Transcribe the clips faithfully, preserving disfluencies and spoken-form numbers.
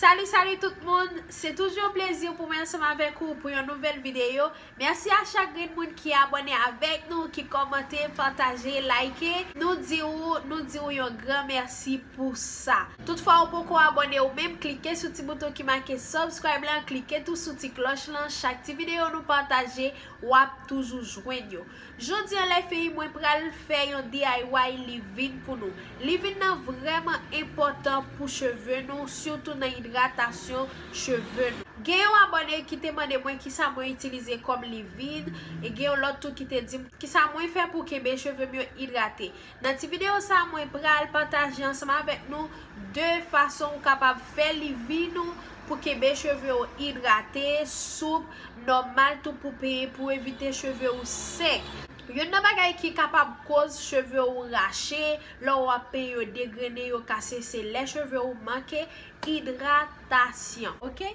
Salut, salut tout moun! Se toujou yon plezi pou mwen ansanm avèk ou pou yon nouvèl videyo. Mèsi a chak grenn moun ki abòne avèk nou, ki kòmante, pataje, like. Nou di ou, nou di ou yon gran mèsi pou sa. Toutfwa ou poko abòne ou menm, klike sou ti bouton ki make subscribe lan, klike tou sou ti klòch lan. Chak ti videyo nou pataje, w ap toujou jwenn yo. Jodi an, lè fini, mwen pral fè yon D I Y leave-in pou nou. Leave-in nan vrèman enpòtan pou cheve nou, sitou nan idratasyon cheve nou. Gen yon abòne ki te mande mwen kisa mwen itilize kòm leave-in, e gen yon lòt tou ki te di m kisa mwen fè pou kenbe cheve m yo idrate. Nan ti videyo sa, mwen pral pataje ansanm avèk nou de fason ou kapab fè leave-in ou pou kenbe cheve ou idrate, soup, nòmal tou pou penyen, pou evite cheve ou sèk. Youn nan bagay ki kapab koz cheve ou rache, lè w ap penyen yo degrennen, yo kase, se lè cheve ou manke idratasyon, oke?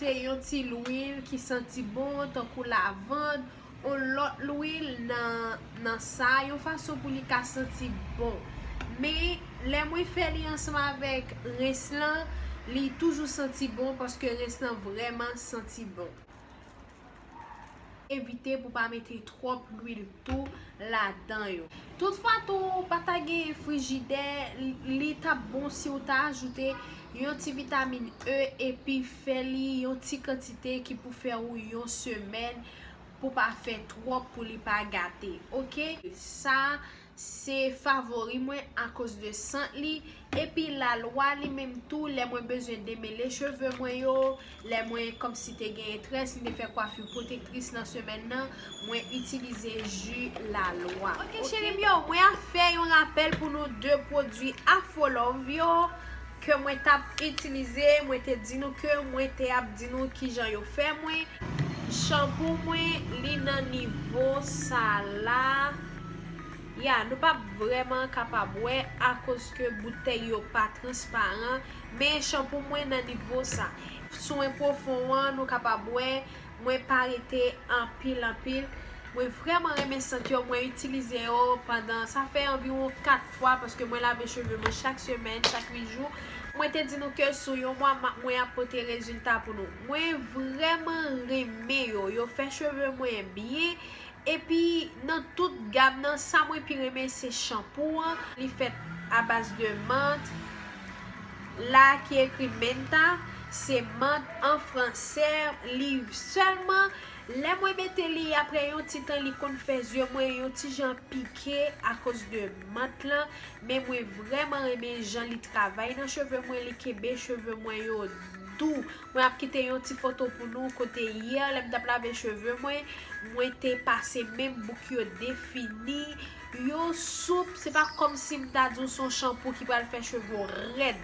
Yon ti lwil ki santi bon, tankou lavann, yon lòt lwil nan, nan sa, yon fason pou li ka santi bon. Men, lè mwen fè li ansanm avèk rens lan, li toujou santi bon paske rens lan vrèman santi bon. Evite pou pa mete twòp lwil tou ladan yo. Toutfwa tou ou pa ta gen frijidè, li t ap bon si w ta ajoute yon ti vitamin E epi fè li yon ti kantite ki pou fè ou yon semèn pou pa fè twòp pou li pa gate. Oke? Sa se favori mwen akoz de sant li. Epi lalwa li menm tou, lè mwen bezwen demele cheve mwen yo, lè mwen kòmsi te gen très, m te fè kwafi pwotektris nan semèn nan, mwen itilize ji lalwa. Oke, cheri m yo, mwen ap fè yon rapèl pou nou de pwodui Afro Love yo ke mwen t ap itilize. Mwen te di nou ke mwen te ap di nou kijan yo fè mwen. Chanpou mwen, li nan nivo sa la. Ya, nou p ap vrèman kapab wè akoz ke boutèy yo pa transparan, men chanpou mwen nan nivo sa. Swen pwofon an, nou kapab wè, mwen pa rete anpil, anpil. Mwen vrèman renmen sant yo, mwen itilize yo pandan, sa fè anviwon kat fwa, paske mwen lave cheve mwen chak semèn, chak uit jou. Mwen te di nou ke sou yon mwa, m ap, mwen ap pote rezilta pou nou. Mwen vrèman renmen yo, yo fè cheve mwen byen. Epi nan tout gam nan, sa mwen pi renmen se chanpou an. Li fèt a baz de mant. La ki ekri menta, se mant an fransè. Li sèlman, lè mwen mete li apre yon ti tan, li konn fè zye mwen yon ti jan pike akoz de mant lan. Men mwen vrèman renmen jan li travay nan cheve mwen, li kenbe cheve mwen yo dou. Mwen ap kite yon ti foto pou nou kote yè lè m t ap lave cheve mwen, mwen te pase men bouk yo defini, yo soup, se pa kòmsi m ta di w se yon chanpou ki pral fè cheve w rèd.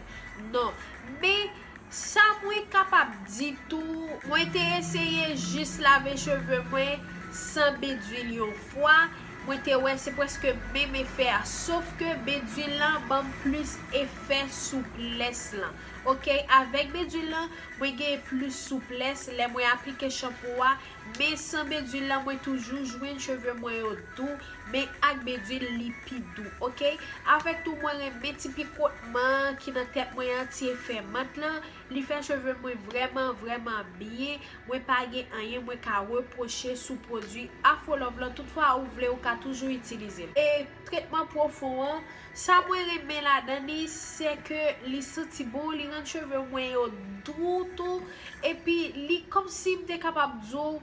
Non. Men sa mwen kapab di tou, mwen te eseye jis lave cheve mwen san bedwil yon fwa. Mwen te wè se prèske menm efè a, sof ke bedwil lan ban m plis efè souplès lan. Oke, avèk bedwil lan, mwen gen plis souplès lè mwen aplike chanpou a, men san bedwil lan, mwen toujou jwenn cheve mwen yo dou, men ak bedwil li pi dou, oke? Avèk tou, mwen renmen ti pikotman ki nan tèt mwen an, ti efè mant lan, li fè cheve mwen vrèman, vrèman byen. Mwen pa gen anyen mwen ka repwoche sou pwodui Afro Love lan. Toutfwa ou vle, ou ka toujou itilize l. E tretman pwofon an, sa mwen renmen ladan li, se ke li santi bon, li rann cheve mwen yo dou tou. Epi li kòmsi m te kapab di w,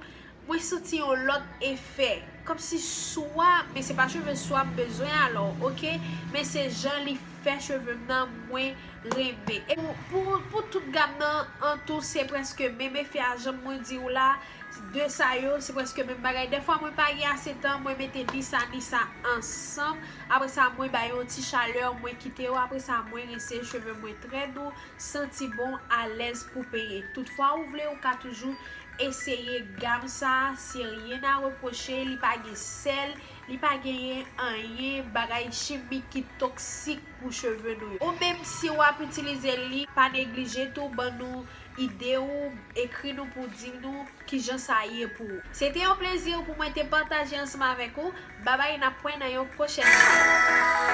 mwen santi yon lòt efè. Kòmsi swa, men se pa cheve swa m bezwen alò, oke? Men se jan li fè cheve m nan mwen renmen. E pou, pou, pou tout gam nan an tou, se prèske menm efè a, jan mwen di w la, de sa yo, se prèske menm bagay. Dèfwa mwen pa gen ase tan, mwen mete ni sa, ni sa ansanm. Apre sa, mwen bay yon ti chalè, mwen kite yo. Apre sa, mwen rense, cheve mwen trè dou, santi bon, alèz pou penyen. Toutfwa ou vle, ou ka toujou eseye gam sa, se rien à reprocher, li pa gen sèl, li pa genyen anyen, bagay chimik ki toksik pou cheve nou yo. Ou menm si w ap itilize li, pa neglije tou ban nou ide ou, ekri nou pou di nou kijan sa ye pou ou. Se te yon plezi pou mwen te pataje ansanm avèk ou. Babay, n ap wè nan yon pwochèn videyo.